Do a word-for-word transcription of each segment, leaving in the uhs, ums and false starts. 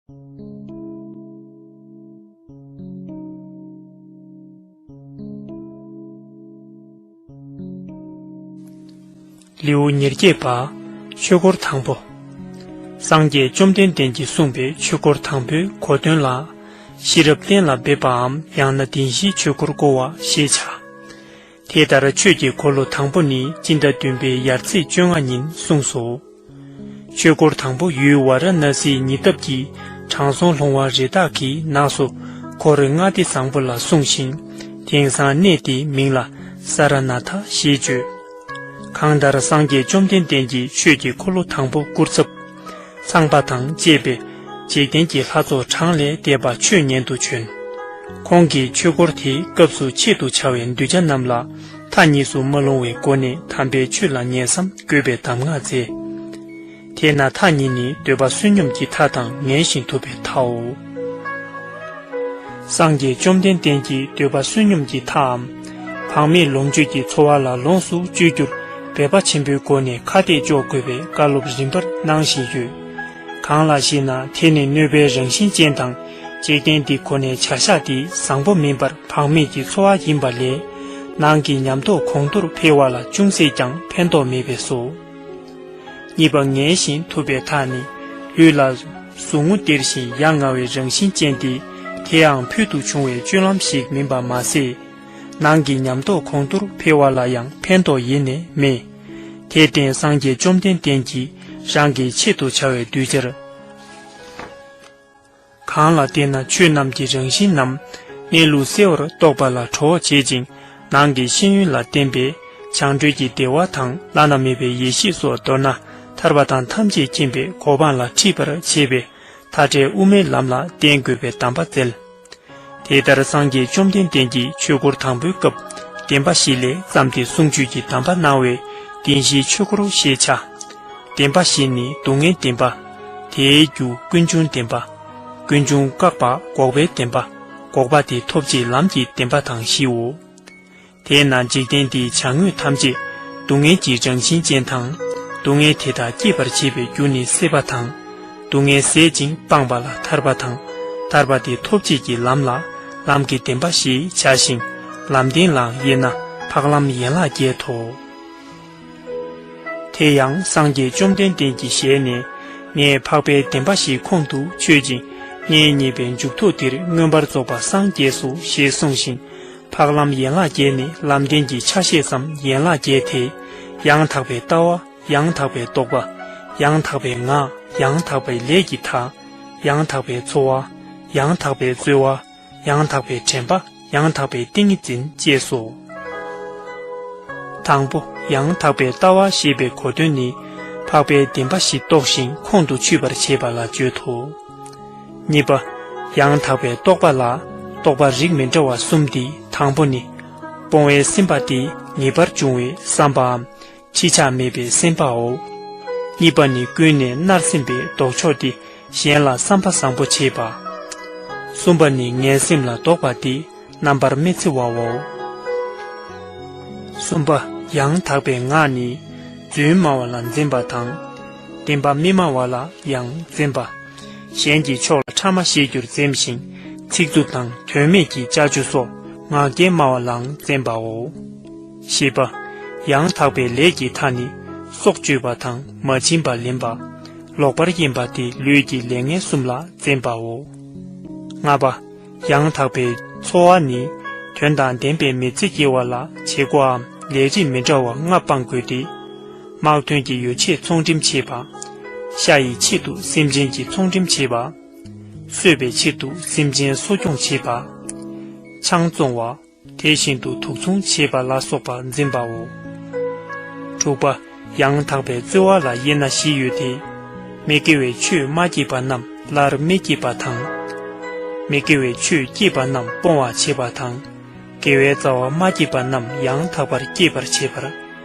ལེའུ་ཉེར་བརྒྱད་པ། ཆོས་འཁོར་དང་པོ། སངས་རྒྱས་བཅོམ་ལྡན་འདས་ཀྱིས་གསུངས་པའི་ཆོས་འཁོར་དང་པོའི་གོ་དོན་ལ། ཤེས་རབ་གཏན་ལ་འབེབས་པའམ་ཡང་ན་བདེན་བཞིའི་ཆོས་འཁོར་བསྐོར་བ་ཞེས་བྱ། དེ་ལྟར་ཆོས་ཀྱི་འཁོར་ལོ་དང་པོ་ནི་སྤྱི་ཟླ་བདུན་པའི་ཡར་ཚེས་བཅོ་ལྔ་ཉིན་གསུངས་སོ། ཆོས་འཁོར་དང་པོ་ཡུལ་ཝཱ་ར་ཎ་སིའི་ཉེ་འདབས་ཀྱི་དྲང་སྲོང་ལྷུང་བ་རི་དྭགས་ཀྱིས་ནགས་སུ་འཁོར་ལྔ་སྡེ་བཟང་པོ་ལ་གསུངས་ཤིང་། དེང་སང་གནས་དེའི་མིང་ལ་ས་ར་ནཱ་ཐ་ཞེས་བརྗོད། གང་ལྟར་སངས་རྒྱས་བཅོམ་ལྡན་འདས་ཀྱིས་ཆོས་ཀྱི་འཁོར་ལོ་དང་པོ་བསྐོར་ཚབ། ཚངས་པ་དང་བཅས་པའི་འཇིག་རྟེན་གྱི་ལྷ་ཚོགས་གྲངས་ལས་འདས་པ་ཆོས་ཉན་དུ་བྱོན། ཁོང་གིས་ཆོས་འཁོར་དེའི་སྐབས་སུ་ཆེད་དུ་བྱ་བའི་གདུལ་བྱ་རྣམས་ལ་མཐའ་གཉིས་སུ་མ་ལྷུང་བའི་སྒོ་ནས་དམ་པའི་ཆོས་ལ་ཉན་བསམ་དགོས་པའི་གདམས་ངག་མཛད། དེས་ན་མཐའ་གཉིས་ནི་འདོད་པ་བསོད་སྙོམས་ཀྱི་མཐའ་དང་ངལ་ཞིང་དུབ་པའི་མཐའོ། སངས་རྒྱས་བཅོམ་ལྡན་འདས་ཀྱིས་འདོད་པ་བསོད་སྙོམས་ཀྱི་མཐའམ། བག་མེད་ལོངས་སྤྱོད་ཀྱི་འཚོ་བ་ལ་ལོངས་སུ་སྤྱོད་རྒྱུར་འབད་པ་ཆེན་པོའི་སྒོ་ནས་ཁ་གཏད་གཅོག་དགོས་པའི་བཀའ་སློབ་རིམ་པར་གནང་བཞིན་ཡོད། གང་ལགས་ཤེ་ན། དེ་ནི་གནོད་པའི་རང་བཞིན་ཅན་དང་། འཇིག་རྟེན་འདི་ཁོ་ནའི་བྱ་བཞག་འདི་བཟང་པོ་མིན་པར་བག་མེད་ཀྱི་འཚོ་བ་ཡིན་པ་ལས། ནང་གི་ཉམས་རྟོགས་གོང་མཐོར་འཕེལ་བ་ལ་ཅུང་ཟད་ཀྱང་ཕན་ཐོགས་མེད་པས་སོ། གཉིས་པ། ངལ་ཞིང་དུབ་པའི་མཐའ་ནི། ལུས་ལ་ཟུག་རྔུ་སྟེར་ཞིང་ཡ་ང་བའི་རང་བཞིན་ཅན་ཏེ། དེའང་ཕུལ་དུ་བྱུང་བའི་སྤྱོད་ལམ་ཞིག་མིན་པ་མ་ཟད། ནང་གི་ཉམས་རྟོགས་གོང་མཐོར་འཕེལ་བ་ལ་ཡང་ཕན་ཐོགས་ཡེ་ནས་མེད། དེར་བརྟེན་སངས་རྒྱས་བཅོམ་ལྡན་འདས་ཀྱིས་རང་གི་ཆེད་དུ་བྱ་བའི་གདུལ་བྱར། གང་ལ་བརྟེན་ན་ཆོས་རྣམས་ཀྱི་རང་བཞིན་ནམ། གནས་ལུགས་གསལ་བར་རྟོགས་པ་ལ་གྲོགས་བྱེད་ཅིང་། ནང་གི་ཤེས་ཡོན་ལ་བརྟེན་པའི་བྱང་གྲོལ་གྱི་བདེ་བ་དང་བླ་ན་མེད་པའི་ཡེ་ཤེས་སོགས་མདོར་ན་ཐར་པ་དང་ཐམས་ཅད་མཁྱེན་པའི་གོ་འཕང་ལ་ཁྲིད་པར་བྱེད་པའི་མཐའ་བྲལ་དབུ་མའི་ལམ་ལ་བརྟེན་དགོས་པའི་གདམས་པ་བསྩལ། དེ་ལྟར་སངས་རྒྱས་བཅོམ་ལྡན་འདས་ཀྱིས་ཆོས་འཁོར་དང་པོའི་སྐབས་བདེན་པ་བཞི་ལས་བརྩམས་ཏེ་གསུང་ཆོས་ཀྱི་གདམས་པ་གནང་བས་བདེན་བཞིའི་ཆོས་འཁོར་ཞེས་བྱ། བདེན་པ་བཞི་ནི་སྡུག་བསྔལ་བདེན་པ། དེའི་རྒྱུ་ཀུན་འབྱུང་བདེན་པ། ཀུན་འབྱུང་བཀག་པ་འགོག་པའི་བདེན་པ། འགོག་པ་དེ་ཐོབ་བྱེད་ལམ་གྱི་བདེན་པ་དང་བཞིའོ། དེས་ན་འཇིག་རྟེན་འདིའི་བྱ་དངོས་ཐམས་ཅད་སྡུག་བསྔལ་གྱི་རང་བཞིན་ཅན་དང་། སྡུག་བསྔལ་དེ་དག་སྐྱེད་པར་བྱེད་པའི་རྒྱུ་ནི་སྲེད་པ་དང་། སྡུག་བསྔལ་ཟད་ཅིང་སྤངས་པ་ལ་ཐར་པ་དང་། ཐར་པ་དེ་ཐོབ་བྱེད་ཀྱི་ལམ་ལ་ལམ་གྱི་བདེན་པ་ཞེས་བྱ་ཞིང་། ལམ་བདེན་ལའང་དབྱེ་ན་འཕགས་ལམ་ཡན་ལག་བརྒྱད་དོ། དེ་ཡང་སངས་རྒྱས་བཅོམ་ལྡན་འདས་ཀྱི་ཞལ་ནས། ངས་འཕགས་པའི་བདེན་པ་བཞི་ཁོང་དུ་ཆུད་ཅིང་། ངས་རྙེད་པའི་མཇུག་ཐོགས་འདིར་མངོན་པར་རྫོགས་པར་སངས་རྒྱས་སོ་ཞེས་གསུངས་ཤིང་། འཕགས་ལམ་ཡན་ལག་བརྒྱད་ནི་ལམ་བདེན་གྱི་ཆ་ཤས་སམ་ཡན་ལག་བརྒྱད་དེ། ཡང་དག་པའི་ལྟ་བ། ཡང་དག་པའི་རྟོག་པ། ཡང་དག་པའི་ངག། ཡང་དག་པའི་ལས་ཀྱི་མཐའ། ཡང་དག་པའི་འཚོ་བ། ཡང་དག་པའི་རྩོལ་བ། ཡང་དག་པའི་དྲན་པ། ཡང་དག་པའི་ཏིང་ངེ་འཛིན་བཅས་སོ། དང་པོ། ཡང་དག་པའི་ལྟ་བ་ཞེས་པའི་གོ་དོན་ནི། འཕགས་པའི་བདེན་པ་བཞི་རྟོགས་ཤིང་ཁོང་དུ་ཆུད་པར་བྱེད་པ་ལ་བརྗོད་དོ། གཉིས་པ། ཡང་དག་པའི་རྟོག་པ་ལ། རྟོག་པ་རིགས་མི་འདྲ་བ་གསུམ་སྟེ། དང་པོ་ནི། སྤོང་བའི་སེམས་པ་སྟེ་ངེས་པར་འབྱུང་བའི་བསམ་པའམ། ཕྱིས་ཆགས་མེད་པའི་སེམས་པའོ། གཉིས་པ་ནི་ཀུན་ནས་མནར་སེམས་པའི་ལྡོག་ཕྱོགས་ཏེ། གཞན་ལ་བསམ་པ་བཟང་པོ་བྱེད་པ། གསུམ་པ་ནི་ངན་སེམས་ལ་ལྡོག་པ་སྟེ། རྣམ་པར་མི་འཚེ་བའོ། གསུམ་པ། ཡང་དག་པའི་ངག་ནི། རྫུན་སྨྲ་བ་ལ་འཛེམ་པ་དང་། བདེན་པ་མི་སྨྲ་བ་ལ་ཡང་འཛེམ་པ། གཞན་གྱི་ཕྱོགས་ལ་ཕྲ་མ་བཤད་རྒྱུར་འཛེམ་ཞིང་། ཚིག་རྩུབ་དང་དོན་མེད་ཀྱི་ཅ་ཅོ་སོགས་ངག་འཁྱལ་སྨྲ་བ་ལའང་འཛེམ་པའོ། བཞི་པ། ཡང་དག་པའི་ལས་ཀྱི་མཐའ་ནི། སྲོག་གཅོད་པ་དང་མ་བྱིན་པ་ལེན་པ། ལོག་པར་གཡེམ་པ་སྟེ་ལུས་ཀྱི་ལས་ངན་གསུམ་ལ་འཛེམ་པའོ། ལྔ་པ། ཡང་དག་པའི་འཚོ་བ་ནི། དོན་དང་ལྡན་པའི་མི་ཚེ་སྐྱེལ་བ་ལ་བྱེད་སྒོའམ་ལས་རིགས་མི་འདྲ་བ་ལྔ་སྤང་དགོས་ཏེ། དམག་དོན་གྱི་ཡོ་བྱད་ཚོང་འགྲེམས་བྱེད་པ། ཤ་ཡི་ཆེད་དུ་སེམས་ཅན་གྱི་ཚོང་འགྲེམས་བྱེད་པ། གསོད་པའི་ཆེད་དུ་སེམས་ཅན་གསོ་སྐྱོང་བྱེད་པ། ཆང་བཙོང་བ། དེ་བཞིན་དུ་དུག་འཚོང་བྱེད་པ་ལ་སོགས་པ་འཛེམ་པའོ། དྲུག་པ། ཡང་དག་པའི་རྩོལ་བ་ལ་དབྱེ་ན་བཞི་ཡོད་དེ། མི་དགེ་བའི་ཆོས་མ་སྐྱེས་པ་རྣམས་སླར་མི་སྐྱེད་པ་དང་། མི་དགེ་བའི་ཆོས་སྐྱེས་པ་རྣམས་སྤོང་བར་བྱེད་པ་དང་། དགེ་བའི་རྩ་བ་མ་སྐྱེས་པ་རྣམས་ཡང་དག་པར་སྐྱེད་པར་བྱེད་པར།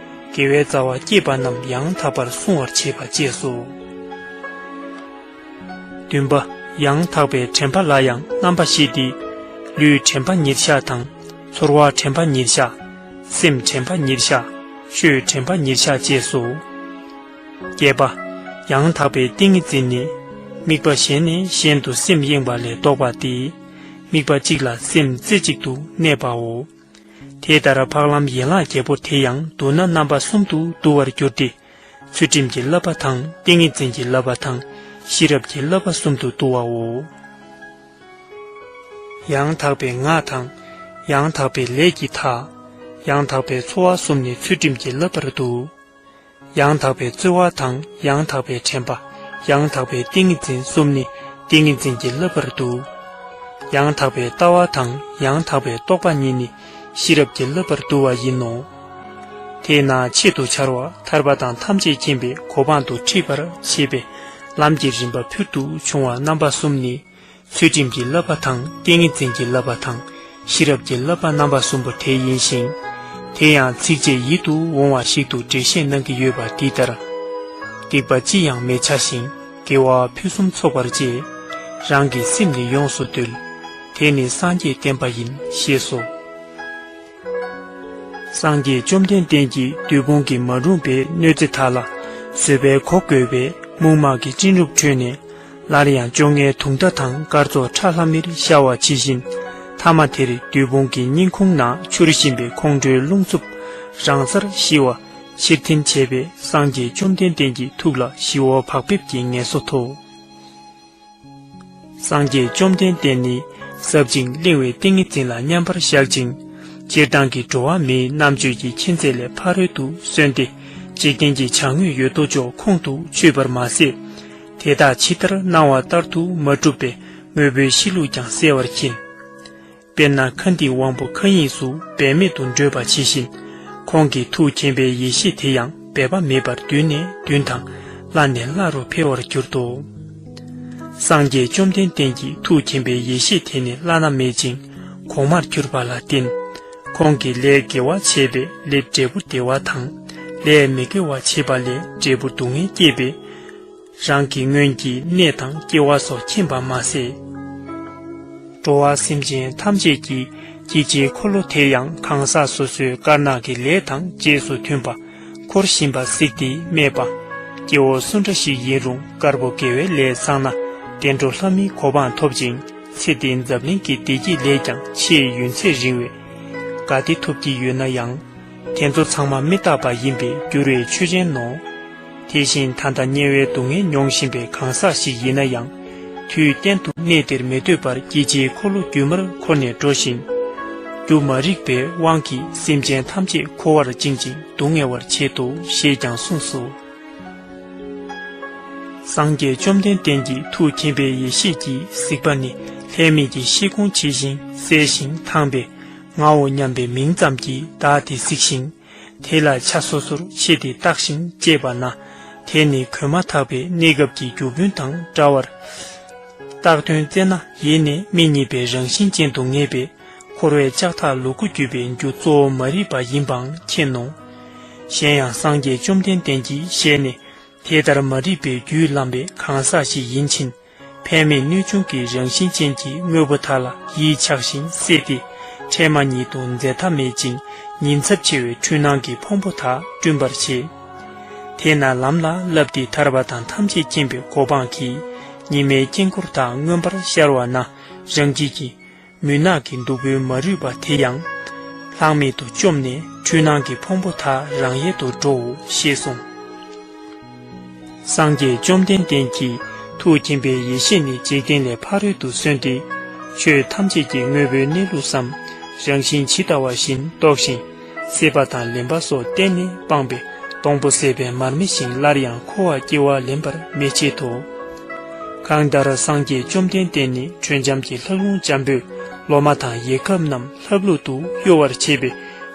དགེ་བའི་རྩ་བ་སྐྱེས་པ་རྣམས་ཡང་དག་པར་བསྲུང་བར་བྱེད་པ་བཅས་སོ། བདུན་པ། ཡང་དག་པའི་དྲན་པ་ལ་ཡང་རྣམ་པ་བཞི་སྟེ། ལུས་དྲན་པ་ཉེར་གཞག་དང་། ཚོར་བ་དྲན་པ་ཉེར་གཞག། སེམས་དྲན་པ་ཉེར་གཞག། ཆོས་དྲན་པ་ཉེར་གཞག་བཅས་སོ། བརྒྱད་པ། ཡང་དག་པའི་ཏིང་ངེ་འཛིན་ནི། དམིགས་པ་གཞན་ནས་གཞན་དུ་སེམས་གཡེང་བ་ལས་ལྡོག་པ་སྟེ། དམིགས་པ་གཅིག་ལ་སེམས་རྩེ་གཅིག་ཏུ་གནས་པའོ། དེ་ལྟར་འཕགས་ལམ་ཡན་ལག་བརྒྱད་པོ་དེ་ཡང་མདོར་ན་རྣམ་པ་གསུམ་དུ་བསྡུ་བར་འགྱུར་ཏེ། ཚུལ་ཁྲིམས་ཀྱི་བསླབ་པ་དང་ཏིང་ངེ་འཛིན་གྱི་བསླབ་པ་དང་ཤེས་རབ་ཀྱི་བསླབ་པ་གསུམ་དུ་བསྡུ་བའོ། ཡང་དག་པའི་ངག་དང་། ཡང་དག་པའི་ལས་ཀྱི་མཐའ། ཡང་དག་པའི་འཚོ་བ་གསུམ་ནི་ཚུལ་ཁྲིམས་ཀྱི་བསླབ་པར་འདུ། ཡང་དག་པའི་རྩོལ་བ་དང་ཡང་དག་པའི་དྲན་པ། ཡང་དག་པའི་ཏིང་ངེ་འཛིན་གསུམ་ནི་ཏིང་ངེ་འཛིན་གྱི་བསླབ་པར་འདུ། ཡང་དག་པའི་ལྟ་བ་དང་ཡང་དག་པའི་རྟོག་པ་གཉིས་ནི་ཤེས་རབ་ཀྱི་བསླབ་པར་འདུ་བ་ཡིན་ནོ། དེས་ན་ཆེད་དུ་བྱ་བ་ཐར་པ་དང་ཐམས་ཅད་མཁྱེན་པའི་གོ་འཕང་དུ་ཁྲིད་པར་བྱེད་པའི་ལམ་གྱི་རིམ་པ་ཕུལ་དུ་བྱུང་བ་རྣམ་པ་གསུམ་ནི། ཚུལ་ཁྲིམས་ཀྱི་བསླབ་པ་དང་ཏིང་ངེ་འཛིན་གྱི་བསླབ་པ་དང་ཤེས་རབ་ཀྱི་བསླབ་པ་རྣམ་པ་གསུམ་པོ་དེ་ཡིན་ཞིང་། དེ་ཡང་ཚིགས་བཅད་ཡིད་དུ་འོང་བ་ཞིག་ཏུ་འགྲེལ་བཤད་གནང་གི་ཡོད་པ་འདི་ལྟར། སྡིག་པ་ཅི་ཡང་མི་བྱ་ཞིང་དགེ་བ་ཕུན་སུམ་ཚོགས་པར་སྤྱད། རང་གི་སེམས་ནི་ཡོངས་སུ་འདུལ། དེ་ནི་སངས་རྒྱས་བསྟན་པ་ཡིན་ཞེས་སོ། སངས་རྒྱས་བཅོམ་ལྡན་འདས་ཀྱིས་བདུད་དཔུང་གིས་མ་རུངས་པའི་གནོད་འཚེ་དག་ལ་བཟོད་པའི་གོ་བགོས་པས་མུ་མེད་ཀྱི་སྤྲིན་རུབ་ཁྲོད་ནས། སླར་ཡང་བཅོ་ལྔའི་དུང་ཟླ་དང་སྐར་ཚོགས་ཁྲ་ལྷམ་མེར་ཤར་བ་ཇི་བཞིན། ཐ་མ་དེར་བདུད་དཔུང་གི་སྙིང་ཁུང་ན་འཕྱུར་བཞིན་པའི་ཁོང་ཁྲོའི་རླུང་འཚུབ་རང་སར་ཞི་བ་ཕྱིར་འཐེན་བྱས་པས་སངས་རྒྱས་བཅོམ་ལྡན་འདས་ཀྱི་ཐུགས་ལ་ཞི་བ་བག་ཕེབས་ཀྱི་ངལ་གསོ་ཐོབ། སངས་རྒྱས་བཅོམ་ལྡན་འདས་ནི་ཟབ་ཅིང་བརླིང་བའི་ཏིང་ངེ་འཛིན་ལ་མཉམ་པར་བཞག་ཅིང་། སྤྱིར་བཏང་གི་འགྲོ་བ་མིའི་རྣམ་དཔྱོད་ཀྱི་མཁྱེན་རྩལ་ལས་ཕ་རོལ་ཏུ་སོན་ཏེ། འཇིག་རྟེན་གྱི་བྱ་དངོས་ཡོད་དོ་ཅོག་ཁོང་དུ་ཆུད་པར་མ་ཟད། དེ་དག་ཇི་ལྟར་སྣང་བ་ལྟར་དུ་མ་གྲུབ་པའི་དངོས་པོའི་གཤིས་ལུགས་ཀྱང་གསལ་བར་མཁྱེན། དཔེར་ན་མཁའ་ལྡིང་དབང་པོ་མཁའ་དབྱིངས་སུ་འབད་མེད་དུ་བགྲོད་པ་ཇི་བཞིན། ཁོང་གི་ཐུགས་མཁྱེན་པའི་ཡེ་ཤེས་དེ་ཡང་འབད་པ་མེད་པར་མདུན་ནས་མདུན་དང་བླ་ནས་བླ་རུ་འཕེལ་བར་གྱུར་ཏོ། སངས་རྒྱས་བཅོམ་ལྡན་འདས་ཀྱི་ཐུགས་མཁྱེན་པའི་ཡེ་ཤེས་དེ་ནི་བླ་ན་མེད་ཅིང་གོང་མར་གྱུར་པ་ལ་བརྟེན། ཁོང་གིས་ལས་དགེ་བ་བྱས་པས་ལས་འབྲས་བུ་བདེ་བ་དང་། ལས་མི་དགེ་བ་བྱས་པ་ལས་འབྲས་བུ་སྡུག་བསྔལ་སྐྱེས་པས། རང་གི་སྔོན་གྱི་གནས་དང་སྐྱེ་བ་སོགས་མཁྱེན་པ་མ་ཟད། འགྲོ་བ་སེམས་ཅན་ཐམས་ཅད་ཀྱི་སྐྱེ་འཆིའི་འཁོར་ལོ་དེ་ཡང་གང་ཟག་སོ་སོའི་དཀར་ནག་གི་ལས་དང་རྗེས་སུ་མཐུན་པ་འཁོར་བཞིན་པ་གཟིགས་ཏེ་སྨྲས་པ། སྐྱེ་བོ་སུ་འདྲ་ཞིག་ཡིན་རུང་དཀར་པོ་དགེ་བའི་ལས་བསགས་ན་བདེ་འགྲོ་ལྷ་མིའི་གོ་འཕང་ཐོབ་ཅིང་ཚེ་འདིའི་འཛམ་གླིང་གི་བདེ་སྐྱིད་ལས་ཀྱང་ཆེས་ཡུན་ཚད་རིང་བས། ག་དེ་ཐོབ་ཀྱི་ཡོད་ན་ཡང་། དེ་ཚོ་ཚང་མ་མི་རྟག་པ་ཡིན་པས་འགྱུར་བའི་ཆོས་ཅན་ནོ། དེ་བཞིན་ད་ལྟ་དམྱལ་བའི་སྡུག་བསྔལ་མྱོང་བཞིན་པའི་གང་ཟག་ཞིག་ཡིན་ན་ཡང་། དུས་གཏན་དུ་གནས་དེར་མི་སྡོད་པར་སྐྱེ་འཆིའི་འཁོར་ལོ་རྒྱུན་མར་འཁོར་ནས་འགྲོ་ཞིང་། རྒྱུ་མ་རིག་པའི་དབང་གིས་སེམས་ཅན་ཐམས་ཅད་འཁོར་བར་བཅིངས་ཤིང་སྡུག་བསྔལ་བར་བྱེད་དོ་ཞེས་ཀྱང་གསུངས་སོ། སངས་རྒྱས་བཅོམ་ལྡན་འདས་ཀྱི་ཐུགས་མཁྱེན་པའི་ཡེ་ཤེས་ཀྱིས་གཟིགས་པ་ནི་ལྷའི་མིག་གི་ཤེལ་གོང་ཇི་བཞིན་གསལ་ཞིང་ཐང་པས། ངའོ་སྙམ་པའི་མིང་ཙམ་གྱིས་བདག་དེ་གཟིགས་ཤིང་། དེ་ལ་ཆ་སོ་སོར་ཕྱེ་སྟེ་བརྟགས་ཤིང་དཔྱད་པ་ན། དེ་ནི་གོས་མ་དག་པའི་གནས་སྐབས་ཀྱི་རྒྱུ་སྤུན་དང་འདྲ་བར། བཏགས་དོན་བཙལ་ན་ཡེ་ནས་མི་རྙེད་པའི་རང་བཞིན་ཅན་དུ་ངེས་པས། འཁོར་བའི་ལྕགས་ཐག་ལུ་གུ་བརྒྱུད་པའི་རྒྱུ་གཙོ་བོ་མ་རིག་པ་ཡིན་པའང་མཁྱེན་ནོ། གཞན་ཡང་སངས་རྒྱས་བཅོམ་ལྡན་འདས་ཀྱི་ཞལ་ནས། དེ་ལྟར་མ་རིག་པའི་རྒྱུས་བརླམས་པའི་གང་ཟག་ཞིག་ཡིན་ཕྱིན། ཕན་མེད་གནོད་ཆུང་གི་རང་བཞིན་ཅན་གྱི་དངོས་པོ་དག་ལ་ཡིད་ཆགས་ཤིང་སྲེད་དེ། འཕྲལ་མ་ཉིད་དུ་འཛད་མཐའ་མེད་ཅིང་ཉེན་ཚབས་ཆེ་བའི་འཁྲུལ་སྣང་གི་ཕུང་པོ་དག་བསྐྲུན་པར་བྱེད། དེས་ན་ལམ་ལ་བསླབས་ཏེ་ཐར་པ་དང་ཐམས་ཅད་མཁྱེན་པའི་གོ་འཕང་གི་ཉི་མའི་དཀྱིལ་འཁོར་དག་མངོན་པར་ཤར་བ་ན་རང་རྒྱུད་ཀྱི། མུན་ནག་གི་སྟུག་པོའི་མ་རུངས་པ་དེ་ཡང་། ལྷག་མེད་དུ་བཅོམ་ནས་འཁྲུལ་སྣང་གི་ཕུང་པོ་དག་རང་ཡལ་དུ་འགྲོའོ་ཞེས་གསུངས། སངས་རྒྱས་བཅོམ་ལྡན་འདས་ཀྱི་ཐུགས་མཁྱེན་པའི་ཡེ་ཤེས་ནི་འཇིག་རྟེན་ལས་ཕ་རོལ་ཏུ་སོན་ཏེ། ཆོས་ཐམས་ཅད་ཀྱི་དངོས་པོའི་གནས་ལུགས་སམ། རང་བཞིན་ཇི་ལྟ་བ་བཞིན་རྟོགས་ཤིང་། སྲེད་པ་དང་ལེན་པ་སོགས་གཏན་ནས་སྤངས་པས། སྡོང་པོ་ཟད་པའི་མར་མེ་བཞིན་སླར་ཡང་འཁོར་བར་སྐྱེ་བ་ལེན་པར་མི་བྱེད་དོ། གང་ལྟར་སངས་རྒྱས་བཅོམ་ལྡན་འདས་ནི་དྲོད་འཇམ་གྱི་ལྷ་ལུང་འཇམ་པོས་ལོ་མ་དང་ཡེ་ཁབ་རྣམས་ལྷབ་ལྷུབ་ཏུ་གཡོ་བར་བྱེད་པའི་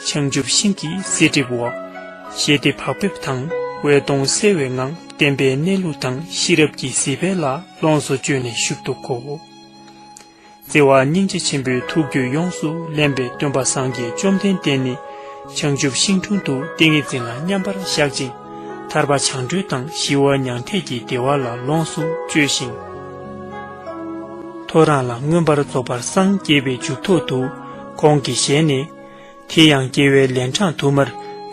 བྱང་ཆུབ་ཤིང་གི་གསེར་ཁྲིབ་འོག་ཞི་བདེ་བག་ཕེབས་དང་འོད་སྟོང་གསལ་བའི་ངང་བརྟན་པའི་གནས་ལུགས་དང་ཤེས་རབ་ཀྱི་གཟི་དཔལ་ལ་ལོངས་སུ་སྤྱོད་ནས་བཞུགས་འདུག་གོ། བརྩེ་བ་སྙིང་རྗེ་ཆེན་པོའི་ཐུགས་རྒྱུད་ཡོངས་སུ་ལེན་པའི་སྟོན་པ་སངས་རྒྱས་བཅོམ་ལྡན་འདས་ནི། བྱང་ཆུབ་ཤིང་དྲུང་དུ་ཏིང་ངེ་འཛིན་ལ་མཉམ་པར་བཞག་ཅིང་། ཐར་པ་བྱང་གྲོལ་དང་ཞི་བ་མྱང་འདས་ཀྱི་བདེ་བ་ལ་ལོངས་སུ་སྤྱོད་ཅིང་། ཐོ་རངས་ལ་མངོན་པར་རྫོགས་པར་སངས་རྒྱས་པའི་མཇུག་ཐོག་ཏུ། ཁོང་གི་ཞལ་ནས། དེ་ཡང་དགེ་བའི་ལན་གྲངས་དུ་མར་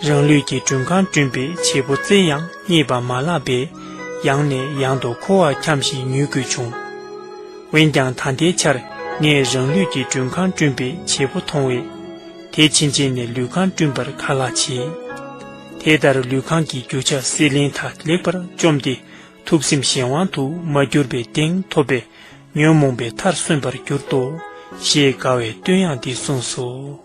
རང་ལུས་ཀྱི་མགྲོན་ཁང་བསྐྲུན་པའི་བྱེད་པོ་རྩེ་ཡང་རྙེད་པ་མ་ལགས་པས། ཡང་ནས་ཡང་དུ་འཁོར་བར་འཁྱམས་ཤིང་མྱོས་དགོས་བྱུང་། འོན་ཀྱང་ད་ལྟའི་ཆར་ངས་རང་ལུས་ཀྱི་མགྲོན་ཁང་བསྐྲུན་པའི་བྱེད་པོ་མཐོང་བས། དེ་ཕྱིན་ཆད་ནས་ལུས་ཁང་བསྐྲུན་པར་ཁས་བླངས་བྱས། དེ་ལྟར་ལུས་ཁང་གི་རྒྱུ་ཆ་སྲེད་ལེན་དག་ལེགས་པར་བཅོམ་སྟེ། ཐུགས་སེམས་གཞན་དབང་དུ་མ་གྱུར་པའི་གདེང་ཐོབ་པས། ཉོན་མོངས་པའི་མཐར་སོན་པར་གྱུར་ཏོ། ཞེས་དགའ་བའི་བསྟོད་དབྱངས་འདི་གསུངས་སོ།